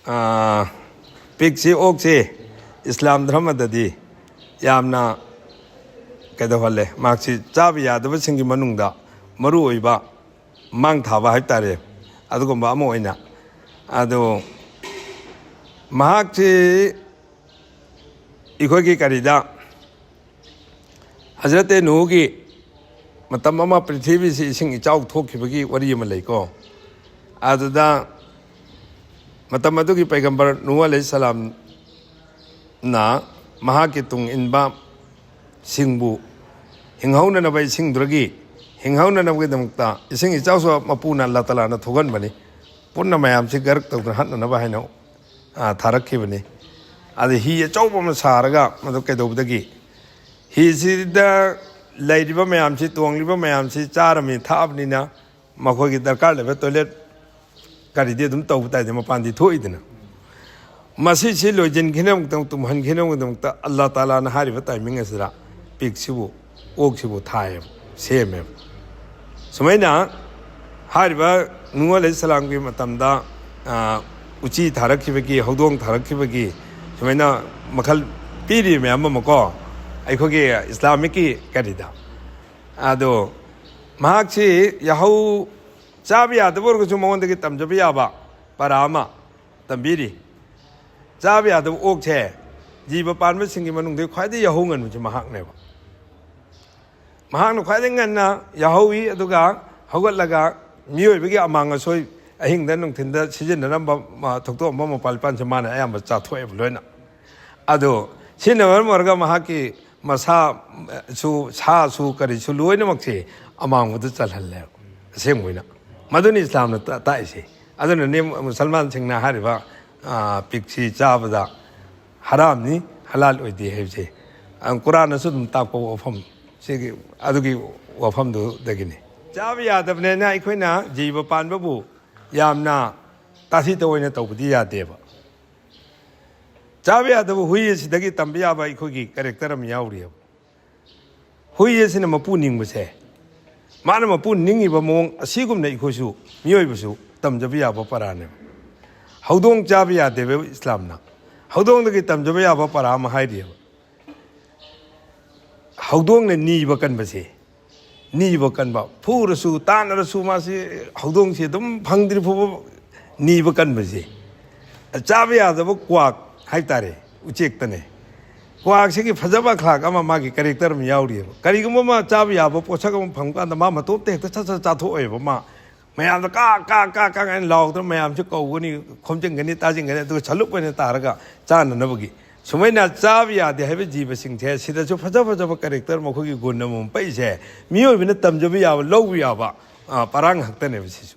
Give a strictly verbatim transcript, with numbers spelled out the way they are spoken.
ꯑꯥ, ꯄꯤꯛꯁꯤ, ꯑꯣꯛꯁꯤ ꯏꯁꯂꯥꯝ ꯙꯔꯃꯗꯗꯤ ꯌꯥꯝꯅ ꯀꯩꯗꯧꯍꯜꯂꯦ꯫ ꯃꯍꯥꯛꯁꯤ ꯆꯥꯕ ꯌꯥꯗꯕꯁꯤꯡꯒꯤ ꯃꯅꯨꯡꯗ ꯃꯔꯨ ꯑꯣꯏꯕ ꯃꯥꯡ ꯊꯥꯕ ꯍꯥꯏꯕ ꯇꯥꯔꯦ, ꯑꯗꯨꯒꯨꯝꯕ ꯑꯃ ꯑꯣꯏꯅ꯫ ꯑꯗꯣ ꯃꯍꯥꯛꯁꯤ ꯑꯩꯈꯣꯏꯒꯤ ꯀꯔꯤꯗ, ꯍꯖꯔꯠ ꯅꯨꯍꯒꯤ ꯃꯇꯝ ꯑꯃ ꯄ꯭ꯔꯤꯊꯤꯕꯤꯁꯤ ꯏꯁꯤꯡ ꯏꯆꯥꯎ ꯊꯣꯛꯈꯤꯕꯒꯤ ꯋꯥꯔꯤ ꯑꯃ ꯂꯩꯀꯣ꯫ ꯑꯗꯨꯗ ꯃꯇꯝ ꯑꯗꯨꯒꯤ ꯄꯩꯒꯝꯕꯔ ꯅꯨꯍ ꯑꯂꯩꯍꯤ ꯁꯂꯥꯝꯅ ꯃꯍꯥꯛꯀꯤ ꯇꯨꯡ ꯏꯟꯕ ꯁꯤꯡꯕꯨ ꯍꯤꯡꯍꯧꯅꯅꯕ, ꯏꯁꯤꯡꯗꯨꯗꯒꯤ ꯍꯤꯡꯍꯧꯅꯅꯕꯒꯤꯗꯃꯛꯇ ꯏꯁꯤꯡ ꯏꯆꯥꯎꯁꯨ ꯃꯄꯨꯅ ꯑꯜꯂꯥ ꯇꯥꯂꯥꯅ ꯊꯣꯛꯍꯟꯕꯅꯤ꯫ ꯄꯨꯟꯅ ꯃꯌꯥꯝꯁꯤ ꯒꯔꯛ ꯇꯧꯗꯨꯅ ꯍꯟꯅꯅꯕ ꯍꯥꯏꯅ, ꯑ, ꯊꯥꯔꯛꯈꯤꯕꯅꯤ꯫ ꯑꯗ ꯍꯤ ꯑꯆꯧꯕ ꯑꯃ ꯁꯥꯔꯒ ꯃꯗꯨ ꯀꯩꯗꯧꯕꯗꯒꯤ ꯍꯤꯁꯤꯗ ꯂꯩꯔꯤꯕ ꯃꯌꯥꯝꯁꯤ, ꯇꯣꯡꯂꯤꯕ ꯃꯌꯥꯝꯁꯤ ꯆꯥꯔꯕꯅꯤ, ꯊꯛꯑꯕꯅꯤꯅ ꯃꯈꯣꯏꯒꯤ ꯗꯔꯀꯥꯔ ꯂꯩꯕ ꯇꯣꯏꯂꯦꯠ ꯀꯔꯤꯗꯤ ꯑꯗꯨꯝ ꯇꯧꯕ ꯇꯥꯏꯗꯅ, ꯃꯄꯥꯟꯗꯤ ꯊꯣꯛꯏꯗꯅ꯫ ꯃꯁꯤꯁꯤ ꯂꯣꯏꯁꯤꯟꯈꯤꯅꯕꯒꯤꯗꯃꯛ, ꯇꯨꯝꯍꯟꯈꯤꯅꯕꯒꯤꯗꯃꯛꯇ ꯑꯜꯂꯥ ꯇꯥꯂꯥꯅ ꯍꯥꯏꯔꯤꯕ ꯇꯥꯏꯃꯤꯡ ꯑꯁꯤꯗ ꯄꯤꯛꯁꯤꯕꯨ, ꯑꯣꯛꯁꯤꯕꯨ ꯊꯥꯏꯌꯦꯕ, ꯁꯦꯝꯃꯦꯕ꯫ ꯁꯨꯃꯥꯏꯅ ꯍꯥꯏꯔꯤꯕ ꯅꯨꯍ ꯑꯂꯩꯍꯤ ꯁꯂꯥꯝꯒꯤ ꯃꯇꯝꯗ, ꯑ, ꯎꯆꯤ ꯊꯥꯔꯛꯈꯤꯕꯒꯤ, ꯍꯧꯗꯣꯡ ꯊꯥꯔꯛꯈꯤꯕꯒꯤ, ꯁꯨꯃꯥꯏꯅ ꯃꯈꯜ ꯄꯤꯔꯤ ꯃꯌꯥꯝ ꯑꯃꯀꯣ, ꯑꯩꯈꯣꯏꯒꯤ ꯏꯁꯂꯥꯃꯤꯛꯀꯤ ꯀꯔꯤꯗ꯫ ꯑꯗꯣ ꯃꯍꯥꯛꯁꯤ ꯌꯥꯍꯧ ꯆꯥꯕ ꯌꯥꯗꯕ ꯑꯣꯏꯔꯒꯁꯨ ꯃꯉꯣꯟꯗꯒꯤ ꯇꯝꯖꯕ ꯌꯥꯕ ꯄꯔꯥ ꯑꯃ ꯇꯝꯕꯤꯔꯤ꯫ ꯆꯥꯕ ꯌꯥꯗꯕ ꯑꯣꯛꯁꯦ ꯖꯤꯕ ꯄꯥꯟꯕꯁꯤꯡꯒꯤ ꯃꯅꯨꯡꯗ ꯈ꯭ꯋꯥꯏꯗꯒꯤ ꯌꯥꯍꯧ ꯉꯟꯕꯁꯦ ꯃꯍꯥꯛꯅꯦꯕ꯫ ꯃꯍꯥꯛꯅ ꯈ꯭ꯋꯥꯏꯗꯒꯤ ꯉꯟꯅ ꯌꯥꯍꯧꯏ, ꯑꯗꯨꯒ ꯍꯧꯒꯠꯂꯒ ꯃꯤꯑꯣꯏꯕꯒꯤ ꯑꯃꯥꯡ ꯑꯁꯣꯏ ꯑꯍꯤꯡꯗ ꯅꯨꯡꯊꯤꯟꯗ ꯁꯤꯖꯤꯟꯅꯔꯝꯕ, ꯃ-, ꯊꯣꯛꯇꯣꯛꯑꯝꯕ ꯃꯄꯥꯜ ꯏꯄꯥꯟꯁꯦ ꯃꯥꯅ ꯑꯌꯥꯝꯕ ꯆꯥꯊꯣꯛꯑꯦꯕ ꯂꯣꯏꯅ꯫ ꯑꯗꯣ ꯁꯤꯅ ꯃꯔꯝ ꯑꯣꯏꯔꯒ ꯃꯍꯥꯛꯀꯤ ꯃꯁꯥꯁꯨ, ꯁꯥꯁꯨ, ꯀꯔꯤꯁꯨ ꯂꯣꯏꯅꯃꯛꯁꯦ ꯑꯃꯥꯡꯕꯗ ꯆꯜꯍꯜꯂꯦꯕ ꯑꯁꯦꯡꯕ ꯑꯣꯏꯅ꯫ ꯃꯗꯨꯅꯤ ꯏꯁꯂꯥꯝꯅ ꯇ-, ꯇꯥꯛꯏꯁꯦ꯫ ꯑꯗꯨꯅꯅꯦ ꯃꯨꯁꯜꯃꯥꯟꯁꯤꯡꯅ ꯍꯥꯏꯔꯤꯕ, ꯑ, ꯄꯤꯛꯁꯤ ꯆꯥꯕꯗ ꯍꯔꯥꯝꯅꯤ, ꯍꯂꯥꯜ ꯑꯣꯏꯗꯦ ꯍꯥꯏꯕꯁꯦ꯫ ꯑ, ꯀꯨꯔꯥꯟꯅꯁꯨ ꯑꯗꯨꯝ ꯇꯥꯛꯄ ꯋꯥꯐꯝ, ꯁꯤꯒꯤ, ꯑꯗꯨꯒꯤ ꯋꯥꯐꯝꯗꯨꯗꯒꯤꯅꯤ꯫ ꯆꯥꯕ ꯌꯥꯗꯕꯅꯦꯅ ꯑꯩꯈꯣꯏꯅ ꯖꯤꯕ ꯄꯥꯟꯕꯕꯨ ꯌꯥꯝꯅ ꯇꯥꯊꯤ ꯇꯑꯣꯏꯅ ꯇꯧꯕꯗꯤ ꯌꯥꯗꯦꯕ꯫ ꯆꯥꯕ ꯌꯥꯗꯕ ꯍꯨꯏ ꯑꯁꯤꯗꯒꯤ ꯇꯝꯕ ꯌꯥꯕ ꯑꯩꯈꯣꯏꯒꯤ ꯀꯦꯔꯦꯛꯇꯔ ꯑꯃ ꯌꯥꯎꯔꯤꯑꯕ꯫ ꯍꯨꯏ ꯑꯁꯤꯅ ꯃꯄꯨ ꯅꯤꯡꯕꯁꯦ, ꯃꯥꯅ ꯃꯄꯨ ꯅꯤꯡꯉꯤꯕ ꯃꯑꯣꯡ ꯑꯁꯤꯒꯨꯝꯅ ꯑꯩꯈꯣꯏꯁꯨ, ꯃꯤꯑꯣꯏꯕꯁꯨ ꯇꯝꯖꯕ ꯌꯥꯕ ꯄꯔꯥꯅꯦꯕ꯫ ꯍꯧꯗꯣꯡ ꯆꯥꯕ ꯌꯥꯗꯦꯕ ꯏꯁꯂꯥꯝꯅ꯫ ꯍꯧꯗꯣꯡꯗꯒꯤ ꯇꯝꯖꯕ ꯌꯥꯕ ꯄꯔꯥ ꯑꯃ ꯍꯥꯏꯔꯤꯑꯕ꯫ ꯍꯧꯗꯣꯡꯅ ꯅꯤꯕ ꯀꯟꯕꯁꯦ, ꯅꯤꯕ ꯀꯟꯕ, ꯐꯨꯔꯁꯨ ꯇꯥꯟꯅꯔꯁꯨ ꯃꯥꯁꯤ, ꯍꯧꯗꯣꯡꯁꯤ ꯑꯗꯨꯝ ꯐꯪꯗ꯭ꯔꯤ ꯐꯥꯎꯕ ꯅꯤꯕ ꯀꯟꯕꯁꯦ꯫ ꯆꯥꯕ ꯌꯥꯗꯕ ꯀ꯭ꯋꯥꯛ ꯍꯥꯏꯇꯥꯔꯦ, ꯎꯆꯦꯛꯇꯅꯦ꯫ ꯀ꯭ꯋꯥꯛꯁꯤꯒꯤ ꯐꯖꯕ ꯑꯈ꯭ꯂꯥꯛ ꯑꯃ, ꯃꯥꯒꯤ ꯀꯦꯔꯦꯛꯇꯔ ꯑꯃ ꯌꯥꯎꯔꯤꯑꯕ꯫ ꯀꯔꯤꯒꯨꯝꯕ ꯑꯃ ꯆꯥꯕ ꯌꯥꯕ ꯄꯣꯠꯁꯛ ꯑꯃ ꯐꯪꯕ ꯀꯥꯟꯗ ꯃꯥ ꯃꯇꯣꯝꯇ ꯍꯦꯛꯇ ꯁꯠ ꯁꯠ ꯆꯥꯊꯣꯛꯑꯣꯏꯕ꯫ ꯃꯥ ꯃꯌꯥꯝꯗ ꯀꯥ ꯀꯥ ꯀꯥ ꯀꯥ ꯍꯥꯏꯅ ꯂꯥꯎꯗꯅ ꯃꯌꯥꯝꯁꯦ ꯀꯧꯒꯅꯤ, ꯈꯣꯝꯖꯤꯟꯒꯅꯤ, ꯇꯥꯁꯤꯟꯒꯅꯤ, ꯑꯗꯨꯒ ꯁꯂꯨꯛ ꯑꯣꯏꯅ ꯇꯥꯔꯒ ꯆꯥꯅꯅꯕꯒꯤ꯫ ꯁꯨꯃꯥꯏꯅ ꯆꯥꯕ ꯌꯥꯗꯦ ꯍꯥꯏꯕ ꯖꯤꯕꯁꯤꯡꯁꯦ ꯁꯤꯗꯁꯨ ꯐꯖ ꯐꯖꯕ ꯀꯦꯔꯦꯛꯇꯔ, ꯃꯈꯣꯏꯒꯤ ꯒꯨꯟ ꯑꯃꯃꯝ ꯄꯛꯏꯁꯦ ꯃꯤꯑꯣꯏꯕꯅ ꯇꯝꯖꯕ ꯌꯥꯕ, ꯂꯧꯕ ꯌꯥꯕ, ꯑ, ꯄꯔꯥ ꯉꯥꯛꯇꯅꯦꯕ ꯁꯤꯁꯨ꯫